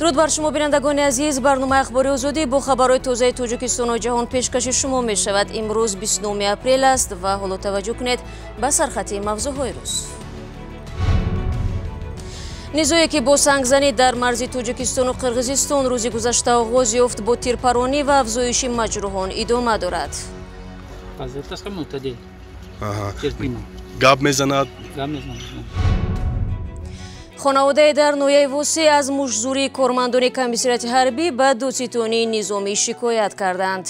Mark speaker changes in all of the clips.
Speaker 1: Дуруд бар шумо бинандагони азиз. Барномаи ахбори озодӣ бо хабарҳои тозаи Тоҷикистону ҷаҳон пешкаши шумо мешавад. Имрӯз 29 апрел аст ва ҳоло таваҷҷӯҳ кунед ба сархати мавзӯъҳои рӯз. Низое ки бо сангзанӣ дар марзи Тоҷикистону Қирғизистон рӯзи гузашта оғоз ёфт, бо тирпаронӣ ва афзоиши маҷрӯҳон идома дорад.
Speaker 2: Гап мезанад.
Speaker 1: Хонаводае дар ноҳияи Восеъ аз мушзурии кормандони комиссариати ҳарбӣ ба додситонии низомӣ шикоят карданд.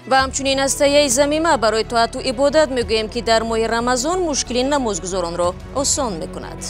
Speaker 1: Ва ҳамчунин аз таҳияи замима барои тоату ибодат мегӯем, ки дар моҳи Рамазон мушкили намозгузоронро осон мекунад.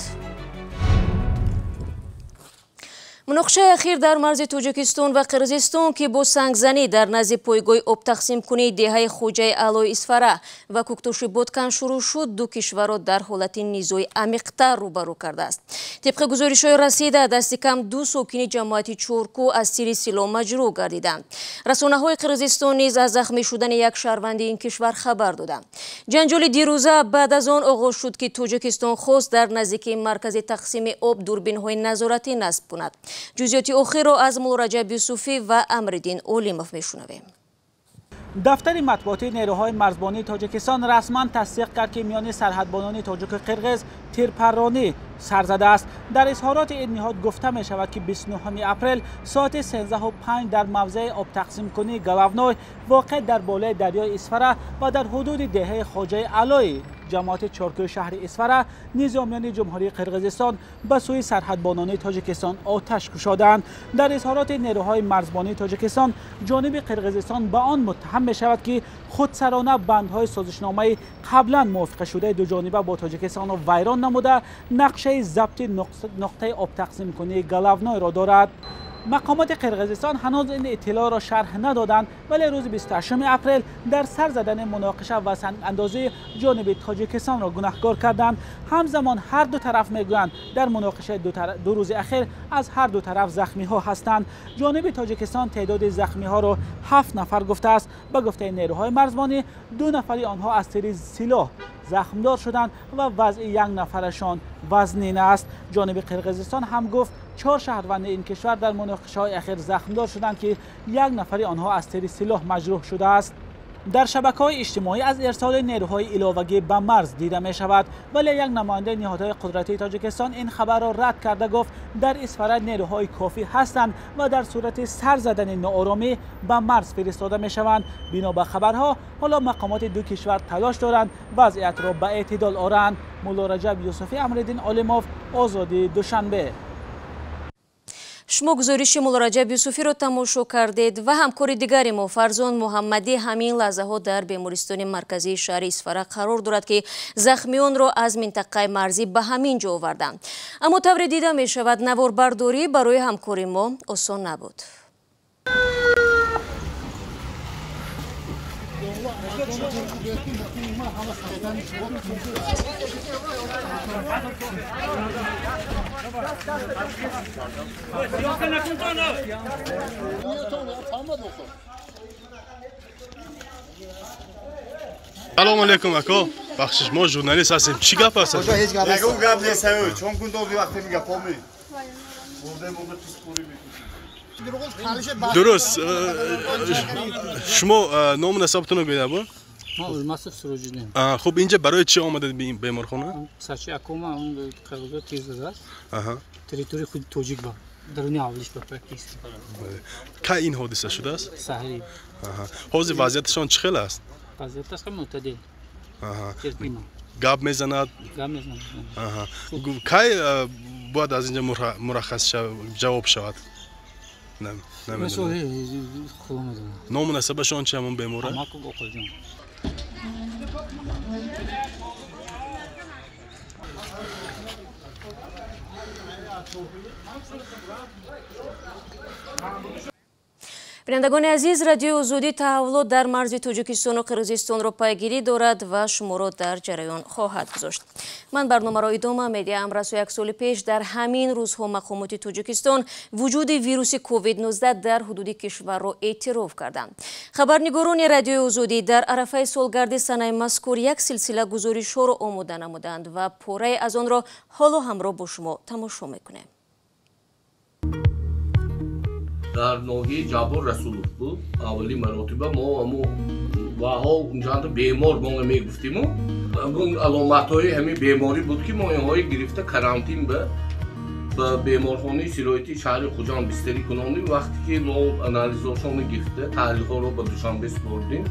Speaker 1: Муноқишаи ахир дар марзи Тоҷикистон ва Қирғизистон, ки бо сангзанӣ дар назди пойгоҳи обтақсимкунии деҳаи Хоҷаи Аълои Исфара ва Кӯктоши Бодкан шурӯъ шуд, ду кишварро дар ҳолати низои амиқтар рӯбарӯ кардааст. Тибқи гузоришҳои расида, дасти кам ду сокини ҷамоати Чоркӯ аз тири силоҳ маҷрӯҳ гардиданд. Расонаҳои Қирғизистон низ аз захмӣ шудани як шаҳрванди ин кишвар хабар доданд. Ҷанҷоли дирӯза баъд аз он оғоз шуд, ки Тоҷикистон хост дар наздикии маркази тақсими об дурбинҳои назоратӣ насб кунад. Ҷузъиёти охирро аз Муллораҷаб Юсуфӣ ва Амриддин Олимов мешунавем.
Speaker 3: Дафтари матбуотии нерӯҳои марзбонии Тоҷикистон расман тасдиқ кард, ки миёни сарҳадбонони тоҷику қирғиз тирпарронӣ сар задааст. Дар изҳороти ин ниҳод гуфта мешавад, ки 29 апрел соати 13:05 дар мавзеи обтақсимкунии Головной, воқеъ дар болои дарёи Исфара ва дар ҳудуди деҳаи Хоҷаи Аълои ҷамоати Чоркӯи шаҳри Исфара, низомиёни Ҷумҳурии Қирғизистон ба сӯи сарҳадбонони Тоҷикистон оташ кушоданд. Дар изҳороти нерӯҳои марзбонии Тоҷикистон ҷониби Қирғизистон ба он муттаҳам мешавад, ки худсарона бандҳои созишномаи қаблан мувофиқашудаи дуҷониба бо Тоҷикистонро вайрон намуда, нақшаи забти нуқтаи обтақсимкунии Головнойро дорад. Мақомоти Қирғизистон ҳанӯз ин иттилоъро шарҳ надоданд, вале рӯзи 28 апрел дар сар задани муноқиша ва сангандозии ҷониби Тоҷикистонро гунаҳкор карданд. Ҳамзамон ҳар ду тараф мегӯянд, дар муноқишаи ду рӯзи ахир аз ҳар ду тараф захмиҳо ҳастанд. Ҷониби Тоҷикистон теъдоди захмиҳоро 7 нафар гуфтааст. Ба гуфтаи нерӯҳои марзбонӣ, 2 нафари онҳо аз тири силоҳ захмдор шуданд ва вазъи 1 нафарашон вазнин аст. Ҷониби Қирғизистон ҳам гуфт, 4 шаҳрванди ин кишвар дар муноқишаҳои ахир захмдор шуданд, ки 1 нафари онҳо аз тири силоҳ маҷрӯҳ шудааст. Дар шабакаҳои иҷтимоӣ аз ирсоли нерӯҳои иловагӣ ба марз дида мешавад, вале як намояндаи ниҳодҳои қудратии Тоҷикистон ин хабарро рад карда гуфт, дар Исфара нерӯҳои кофӣ ҳастанд ва дар сурати сар задани нооромӣ ба марз фиристода мешаванд. Бино ба хабарҳо, ҳоло мақомоти ду кишвар талош доранд вазъиятро ба эътидол оранд. Муллораҷаб Юсуфӣ, Амриддин Олимов, Озодӣ, Душанбе.
Speaker 1: Шумо гузориши Муллораҷаб Юсуфиро тамошо кардед ва ҳамкори дигари мо Фарзон Муҳаммадӣ ҳамин лаҳзаҳо дар бемористони марказии шаҳри Исфара қарор дорад, ки захмионро аз минтақаи марзӣ ба ҳамин ҷо оварданд. Аммо тавре дида мешавад, наворбардорӣ барои ҳамкори мо осон набуд.
Speaker 2: Салом алейкум, ако. Бахшиш, мо журналист ҳастем. Чӣ гап аст?
Speaker 4: Ягон гап нест, чон кун дози вақте мегапоми.
Speaker 2: Дуруст. Шумо ному насабатонро гӯед, або?
Speaker 5: Ма Улмасов Суроҷиддин.
Speaker 2: Хуб, инҷа барои чӣ омадед ба ин беморхона?
Speaker 5: Сачи акома он қирғизо тир задааст. Территорияи худи тоҷик ба даруни ҳавлиш ба практически.
Speaker 2: Кай ин ҳодиса шудааст?
Speaker 5: Саҳри.
Speaker 2: Ҳозир вазъияташон чӣ хел аст?
Speaker 5: Вазъияташ хеле мӯътадил.
Speaker 2: Гап мезанад?
Speaker 5: Гап мезанад.
Speaker 2: Кай бояд аз инҷа мураххас ҷавоб шавад? Ному насабашон чи ҳамон бемора?
Speaker 5: Амаков Оқилҷон.
Speaker 1: Бинандагони азиз, Радиои Озодӣ таҳаввулот дар марзи Тоҷикистону Қирғизистонро пайгирӣ дорад ва шуморо дар ҷараён хоҳад гузошт. Ман барномаро идома медиҳам. Расо як соли пеш дар ҳамин рӯзҳо мақомоти Тоҷикистон вуҷуди вируси COVID-19 дар ҳудуди кишварро эътироф карданд. Хабарнигорони Радиои Озодӣ дар арафаи солгарди санаи мазкур як силсила гузоришҳоро омода намуданд ва порае аз онро ҳоло ҳамроҳ бо шумо тамошо мекунем.
Speaker 6: Дар ноҳияи Ҷаббор Расулов буд. Аввали маротиба мо ҳамо ваҳо унҷанда бемор мо мегуфтиму. Аломатҳои ҳамин беморӣ буд, ки мо инҳои гирифта карантин ба беморхонаи сироятии шаҳри Хуҷанд бистарӣ кунонем. Вақте ки мо анализҳошонро гирифта таҳлилҳоро ба Душанбе супордем,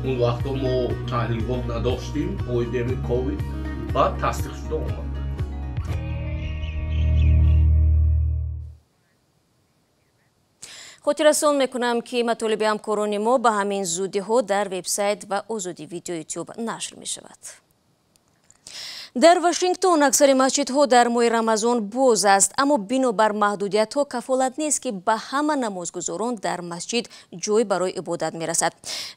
Speaker 6: он вақтҳо мо таҳлилгоҳ надоштем оиди ҳамин ковид, баъд тасдиқ шуда омад.
Speaker 1: Хотиррасон мекунам, ки матолиби ҳамкорони мо ба ҳамин зудиҳо дар вебсайт ва Озоди Видео Ютуб нашр мешавад. Дар Вашингтон аксари масҷидҳо дар моҳи Рамазон боз аст, аммо бинобар маҳдудиятҳо кафолат нест, ки ба ҳама намозгузорон дар масҷид ҷой барои ибодат мерасад.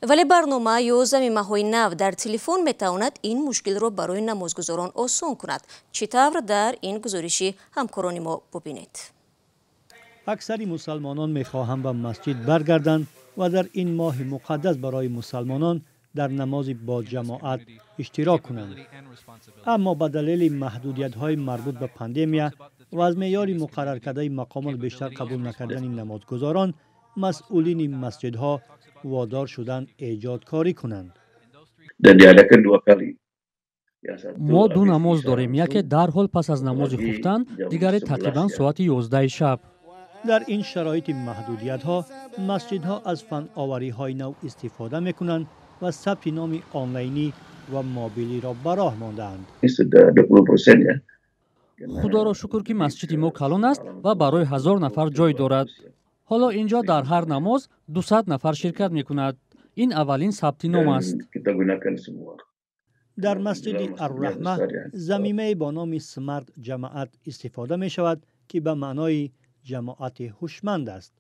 Speaker 1: Вале барнома ё замимаҳои нав дар телефон метавонад ин мушкилро барои намозгузорон осон кунад. Чӣ тавр, дар ин гузориши ҳамкорони мо бубинед.
Speaker 7: Аксари мусалмонон мехоҳанд ба масҷид баргарданд ва дар ин моҳи муқаддас барои мусалмонон дар намози бо ҷамоат иштирок кунанд. Аммо ба далели маҳдудиятҳои марбут ба пандемия ва аз меъёри муқарраркардаи мақомот бештар қабул накардани намозгузорон, масъулини масҷидҳо водор шуданд эҷодкорӣ кунанд.
Speaker 8: Мо ду намоз дорем, яке дарҳол пас аз намози хуфтан, дигаре тақрибан соати 11 шаб.
Speaker 7: Дар ин шароити маҳдудиятҳо масҷидҳо аз фановариҳои нав истифода мекунанд ва сабти номи онлайнӣ ва мобилиро ба роҳ мондаанд.
Speaker 8: Худоро шукр, ки масҷиди мо калон аст ва барои 1000 нафар ҷой дорад. Ҳоло ин ҷо дар ҳар намоз 200 нафар ширкат мекунад. Ин аввалин сабти ном аст.
Speaker 7: Дар масҷиди Арраҳма замимае бо номи Смарт Ҷамоат истифода мешавад, ки ба маънои ҷамоати ҳушманд аст.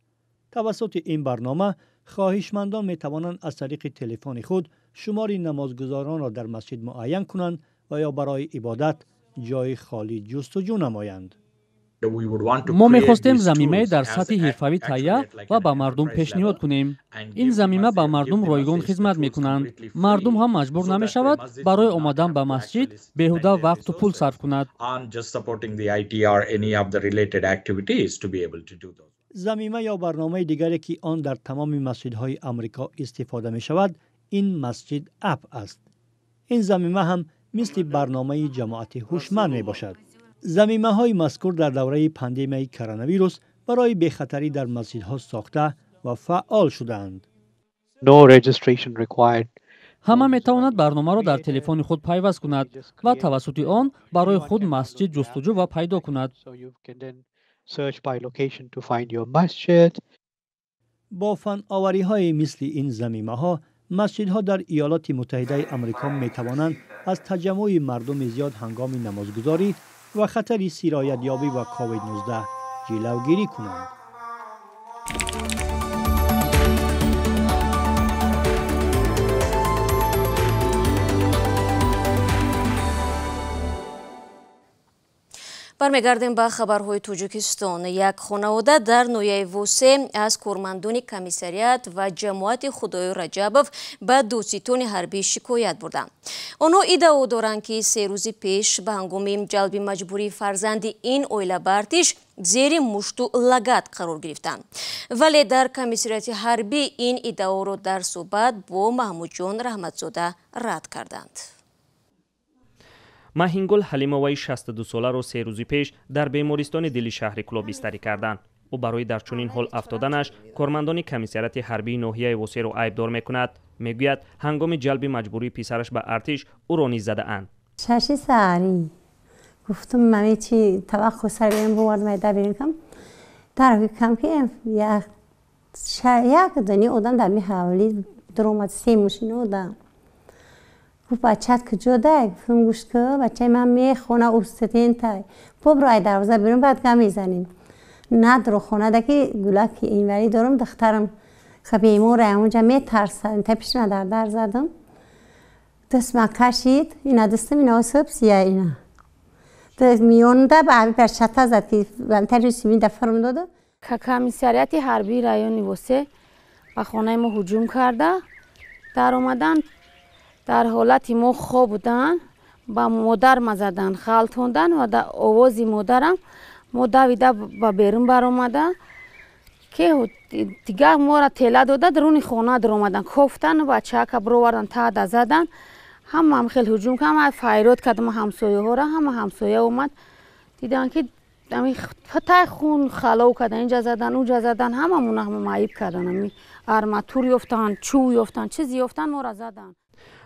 Speaker 7: Тавассути ин барнома хоҳишмандон метавонанд аз тариқи телефони худ шумори намозгузоронро дар масҷид муайян кунанд ва ё барои ибодат ҷои холӣ ҷустуҷӯ намоянд.
Speaker 8: Мо мехостем замимае дар сатҳи ҳирфавӣ таҳия ва ба мардум пешниҳод кунем. Ин замима ба мардум ройгон хизмат мекунанд. Мардум ҳам маҷбур намешавад барои омадан ба масҷид беҳуда вақту пул сарф кунад.
Speaker 7: Замима ё барномаи дигаре, ки он дар тамоми масҷидҳои Амрико истифода мешавад, ин Масҷид Ап аст. Ин замима ҳам мисли барномаи ҷамоати ҳушманд мебошад. Замимаҳои мазкур дар давраи пандемияи коронавирус барои бехатарӣ дар масҷидҳо сохта ва фаъол шудаанд.
Speaker 8: Ҳама метавонад барномаро дар телефони худ пайваст кунад ва тавассути он барои худ масҷид ҷустуҷӯ ва пайдо кунад.
Speaker 7: Бо фановариҳои мисли ин замимаҳо масҷидҳо дар Иёлоти Муттаҳидаи Амрико метавонанд аз таҷаммуи мардуми зиёд ҳангоми намозгузорӣ ва хатари сироятёбӣ ба ковид-19 ҷилавгирӣ кунанд.
Speaker 1: Бармегардем ба хабарҳои Тоҷикистон. Як хонавода дар ноҳияи Восе аз кормандони комиссариат ва ҷамоати Худои Раҷабов ба дӯститони ҳарбӣ шикоят бурданд. Онҳо иддао доранд, ки 3 рӯзи пеш ба ҳангоми ҷалби маҷбурии фарзанди ин оила ба артиш зери мушту лагат қарор гирифтанд. Вале дар комиссариати ҳарбӣ ин иддаоро дар суҳбат бо Маҳмудҷон Раҳматзода рад карданд.
Speaker 9: Маҳингул Ҳалимоваи 62-соларо 3 рӯзи пеш дар бемористони дили шаҳри Кӯлоб бистарӣ карданд. Ӯ барои дар чунин ҳол афтоданаш кормандони комиссариати ҳарбии ноҳияи Восеро айбдор мекунад. Мегӯяд, ҳангоми ҷалби маҷбурии писараш ба артиш ӯро низ задаанд.
Speaker 10: Шаши саҳарӣ гуфтум, мами чи таваққу сар берем бовардам, дар берем кам дар кам ки як дани одам дар ми ҳавлӣ даромад, 3 мошина одам. Гуфт, бачаат куҷо дай? Гуфтам, гӯш ку, бачаи ман мехона, устудентай. Бобро ай дарвоза берун, баъд гап мезанем. Надро хона да ки гулаки инварӣ дорам, духтарам ха бемора, онҷа метарсад. Та пеши ман дар дар задам. Даст ма кашид, ина дастам ина осиб сия ина. Миёнда ба ҳами перчата зад ки тари симин да фарм дода.
Speaker 11: Комиссариати ҳарбии райони Восе ба хонаи мо ҳуҷум карда, даромадан дар ҳолати мо хоб буданд, ба модар ма заданд, халтонданд ва дар овози модарам мо давида ба берун баромада, Ки дигар моро тела дода даруни хона даромадан, кофтан бачака бировардан, таъда задан. Ҳамаам хел ҳуҷум кардам, файрод кардам ҳамсояҳоро, ҳама ҳамсоя омад, дидан ки тай хун халов кардан, инҷа задан, унҷа задан, ҳамамон ҳама маиб кардан. Ами арматур ёфтан, чӯб ёфтан, чиз ёфтан, моро задан.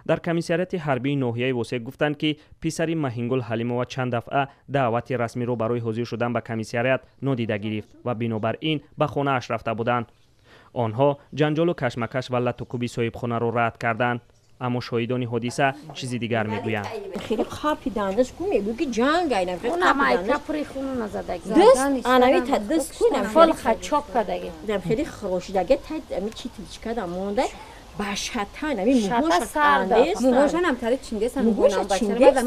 Speaker 9: Дар комиссариати ҳарбии ноҳияи Восеъ гуфтанд, ки писари Маҳингул Ҳалимова чанд дафъа даъвати расмиро барои ҳозир шудан ба комиссариат нодида гирифт ва бинобар ин ба хонааш рафта буданд. Онҳо ҷанҷолу кашмакаш ва латукӯби соҳибхонаро рад карданд. Аммо шоҳидони ҳодиса чизи дигар мегӯянд.
Speaker 12: Хеле қапиданаш ку мегӯ ки ҷанг айнам
Speaker 11: қапиданаш.
Speaker 12: Даст анави та даст ку
Speaker 11: фолха чоп кадаги.
Speaker 12: Хеле хирошидаги та ами читилчка да монда ба шатан ами муҳоша кандес.
Speaker 13: Муҳошанам тари чиндесан
Speaker 12: муҳоша чиндесан.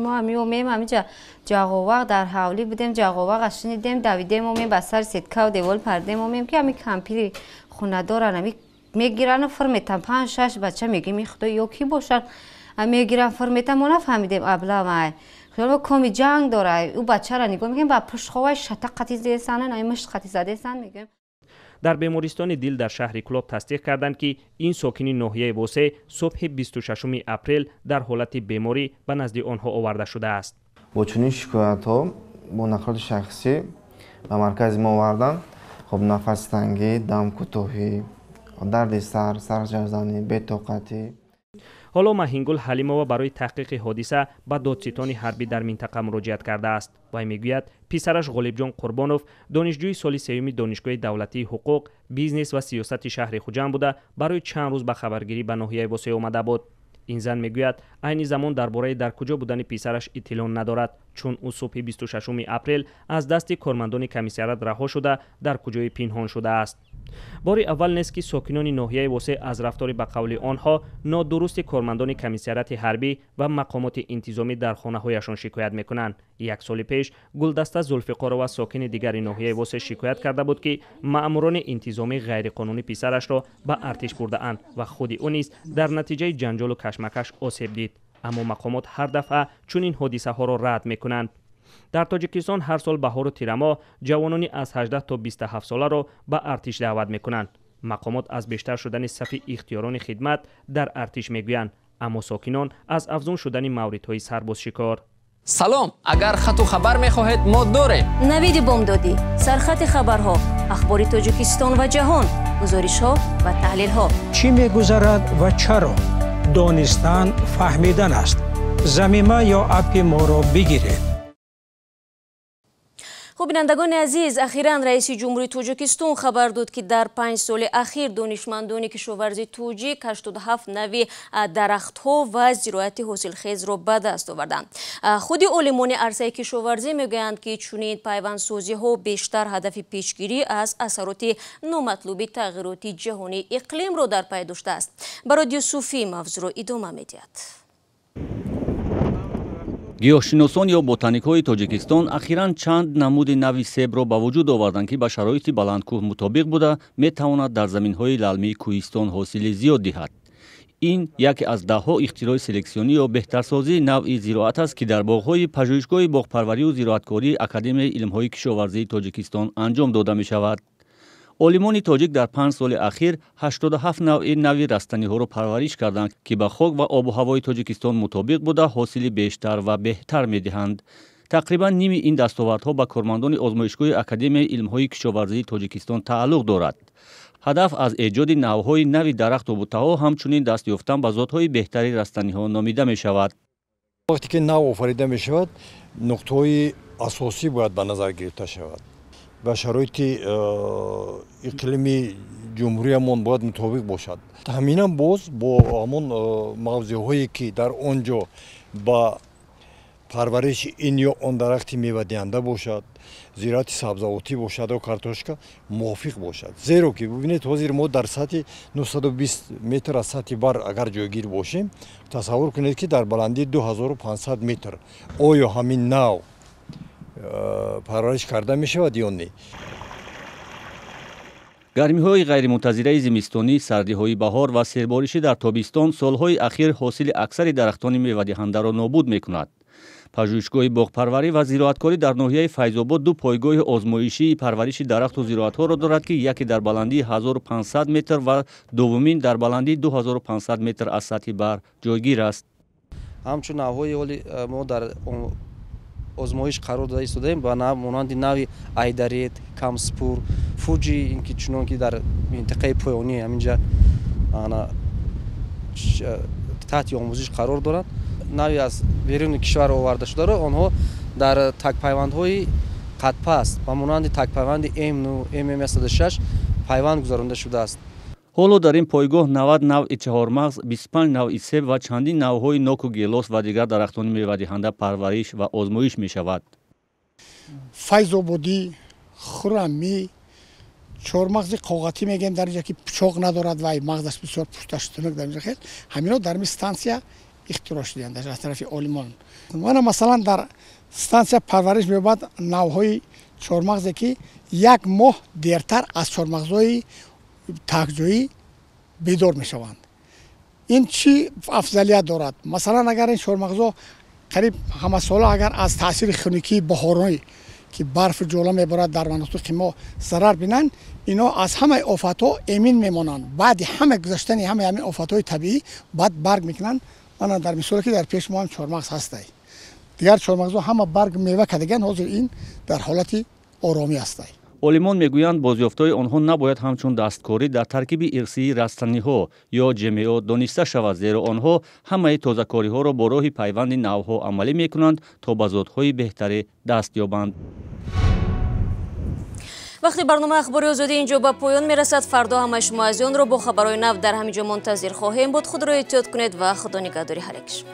Speaker 13: Мо ами омем амиҷа ҷағовақ дар ҳавлӣ будем, ҷағовақа шунидем, давидем омем ба сари сеткаву девол пардем омем ки ами кампири хонадоран ами мегирану фир метан 5-6 бача мегим и худо ё ки бошанд мегиран фир метан. Мо нафаҳмидем аблавай хиёл мо коми ҷанг дора. Ӯ бачаро нигоҳ мекунем ба пуштховай шата қати задесанан ай мушт қати задесан мегӯем.
Speaker 9: Дар бемористони дил дар шаҳри Кӯлоб тасдиқ карданд, ки ин сокини ноҳияи Восеъ субҳи 26 апрел дар ҳолати беморӣ ба назди онҳо оварда шудааст.
Speaker 14: Бо чунин шикоятҳо бо нақлиёти шахсӣ ба маркази мо оварданд. Хоб нафастангӣ, дамкӯтоҳӣ, дарди сар, сарҷазанӣ, бетоқатӣ.
Speaker 9: Ҳоло Маҳингул Ҳалимова барои таҳқиқи ҳодиса ба додситони ҳарбӣ дар минтақа муроҷиат кардааст. Вай мегӯяд, писараш Ғолибҷон Қурбонов донишҷӯи соли сеюми Донишгоҳи давлатии ҳуқуқ, бизнес ва сиёсати шаҳри Хуҷанд буда, барои чанд рӯз ба хабаргирӣ ба ноҳияи Восеъ омада буд. Ин зан мегӯяд, айни замон дар бораи дар куҷо будани писараш иттилоъ надорад, чун ӯ субҳи 26 апрел аз дасти кормандони комиссариат раҳо шуда, дар куҷое пинҳон шудааст. Бори аввал нест, ки сокинони ноҳияи Восеъ аз рафтори ба қавли онҳо нодурусти кормандони комиссариати ҳарбӣ ва мақомоти интизомӣ дар хонаҳояшон шикоят мекунанд. Як соли пеш Гулдаста Зулфиқорова сокини дигари ноҳияи Восеъ шикоят карда буд, ки маъмурони интизомӣ ғайриқонунӣ писарашро ба артиш бурдаанд ва худи ӯ низ дар натиҷаи ҷанҷолу кашмакаш осеб дид. Аммо мақомот ҳар дафъа чунин ҳодисаҳоро рад мекунанд. Дар Тоҷикистон ҳар сол баҳору тирамоҳ ҷавонони аз 18 то 27 соларо ба артиш даъват мекунанд. Мақомот аз бештар шудани сафи ихтиёрони хидмат дар артиш мегӯянд, аммо сокинон аз афзун шудани мавридҳои сарбозшикор.
Speaker 15: Салом, агар хату хабар мехоҳед, мо дорем.
Speaker 1: Навиди бомдодӣ, сархати хабарҳо, ахбори Тоҷикистон ва ҷаҳон, гузоришҳо ва таҳлилҳо.
Speaker 16: Чӣ мегузарад ва чаро? Донистан фаҳмидан аст. Замима ё аппи моро бигиред.
Speaker 1: Хуб, бинандагони азиз, ахиран раиси ҷумҳурии Тоҷикистон хабар дод, ки дар 5 соли ахир донишмандони кишоварзи тоҷик 87 нави дарахтҳо ва зироати ҳосилхезро ба даст оварданд. Худи олимони арсаи кишоварзӣ мегӯянд, ки чунин пайвандсозиҳо бештар ҳадафи пешгирӣ аз асароти номатлуби тағйироти ҷаҳонии иқлимро дар пай доштааст. Барод Юсуфӣ мавзӯъро идома медиҳад.
Speaker 17: Гиёҳшиносон ё ботаникҳои Тоҷикистон ахиран чанд намуди нави себро ба вуҷуд оварданд, ки ба шароити баландкӯҳ мутобиқ буда метавонад дар заминҳои лалмии кӯҳистон ҳосили зиёд диҳад. Ин яке аз даҳҳо ихтирои селексионӣ ё беҳтарсозии навъи зироат аст, ки дар боғҳои пажӯҳишгоҳи боғпарварию зироаткории Академияи илмҳои кишоварзии Тоҷикистон анҷом дода мешавад. Олимони тоҷик дар 5 соли ахир 87 навъи нави растаниҳоро парвариш карданд, ки ба хок ва обу ҳавои Тоҷикистон мутобиқ буда ҳосили бештар ва беҳтар медиҳанд. Тақрибан ними ин дастовардҳо ба кормандони озмоишгоҳи Академияи илмҳои кишоварзии Тоҷикистон тааллуқ дорад. Ҳадаф аз эҷоди навъҳои нави дарахту бутаҳо ҳамчунин даст ёфтан ба зотҳои беҳтари растаниҳо номида мешавад.
Speaker 4: Вақте ки нав офарида мешавад, нуқтаҳои асосӣ бояд ба назар гирифта шавад. Ба шароити иқлими ҷумҳуриямон бояд мутобиқ бошад. Ҳаминам боз бо ҳамон мавзеъҳое, ки дар он ҷо ба парвариши ин ё он дарахти мевадиҳанда бошад, зироати сабзавотӣ бошад ё картошка мувофиқ бошад. Зеро ки бибинед, ҳозир мо дар сатҳи 920 метр аз сатҳи бар агар ҷойгир бошем, тасаввур кунед, ки дар баландии 2500 метр оё ҳамин нав парвариш карда мешавад ё не.
Speaker 17: Гармиҳои ғайримунтазираи зимистонӣ, сардиҳои баҳор ва серборишӣ дар тобистон солҳои ахир ҳосили аксари дарахтони мевадиҳандаро нобуд мекунад. Пажӯҳишгоҳи боғпарварӣ ва зироаткорӣ дар ноҳияи Файзобод ду пойгоҳи озмоишии парвариши дарахту зироатҳоро дорад, ки яке дар баландии 1500 метр ва дуввумин дар баландии 2500 метр аз сатҳи баҳр ҷойгир аст.
Speaker 18: Ҳамчун навъҳои оли мо дар озмоиш қарор дода истодаем ба монанди нави Айдаред, Камспур, Фуҷи, ин ки чунон ки дар минтақаи поёнӣ ҳаминҷа таҳти омӯзиш қарор доранд. Нави аз беруни кишвар оварда шударо онҳо дар такпайвандҳои қадпаст ба монанди такпайванди М9, М106 пайванд гузаронда шудааст.
Speaker 17: Ҳоло дар ин пойгоҳ 90 навъи чаҳормағз, 25 навъи себ ва чандин навъҳои ноку гелос ва дигар дарахтони мевадиҳанда парвариш ва озмоиш мешавад.
Speaker 19: Файзободӣ, Хурамӣ, чормағзи коғатӣ мегӯем дар инҷа, ки пучоқ надорад ва мағзаш бисёр пушташ тунук дар инҷа хел. Ҳамино дар ин стансия ихтироъ шуданд аз тарафи олимон. Мана масалан дар стансия парвариш меёбад навъҳои чормағзе, ки як моҳ дертар аз чормағзҳои такҷоӣ бедор мешаванд. Ин чӣ афзалият дорад? Масалан, агар ин чормағзҳо қариб ҳамасола агар аз таъсири хунукии баҳоронӣ, ки барфу ҷола меборад дар манотиқи мо, зарар бинанд, ино аз ҳамаи офатҳо эмин мемонанд. Баъди ҳама гузаштани ҳамаи ҳамин офатҳои табиӣ баъд барг мекунанд. Мана дар мисоле ки дар пеш мо ҳам чормағз ҳастай. Дигар чормағзҳо ҳама барг мева кардаган, ҳозир ин дар ҳолати оромӣ ҳастай.
Speaker 17: Олимон мегӯянд, бозёфтҳои онҳо набояд ҳамчун дасткорӣ дар таркиби ирсии растаниҳо ё ГМО дониста шавад, зеро онҳо ҳамаи тозакориҳоро бо роҳи пайванди навъҳо амалӣ мекунанд, то ба зотҳои беҳтаре даст ёбанд.
Speaker 1: Вақти барномаи Ахбори Озодӣ инҷо ба поён мерасад. Фардо ҳамаи шумо азизонро бо хабарҳои нав дар ҳамин ҷо мунтазир хоҳем буд. Худро эҳтиёт кунед ва худо нигаҳдори ҳар яки шумо.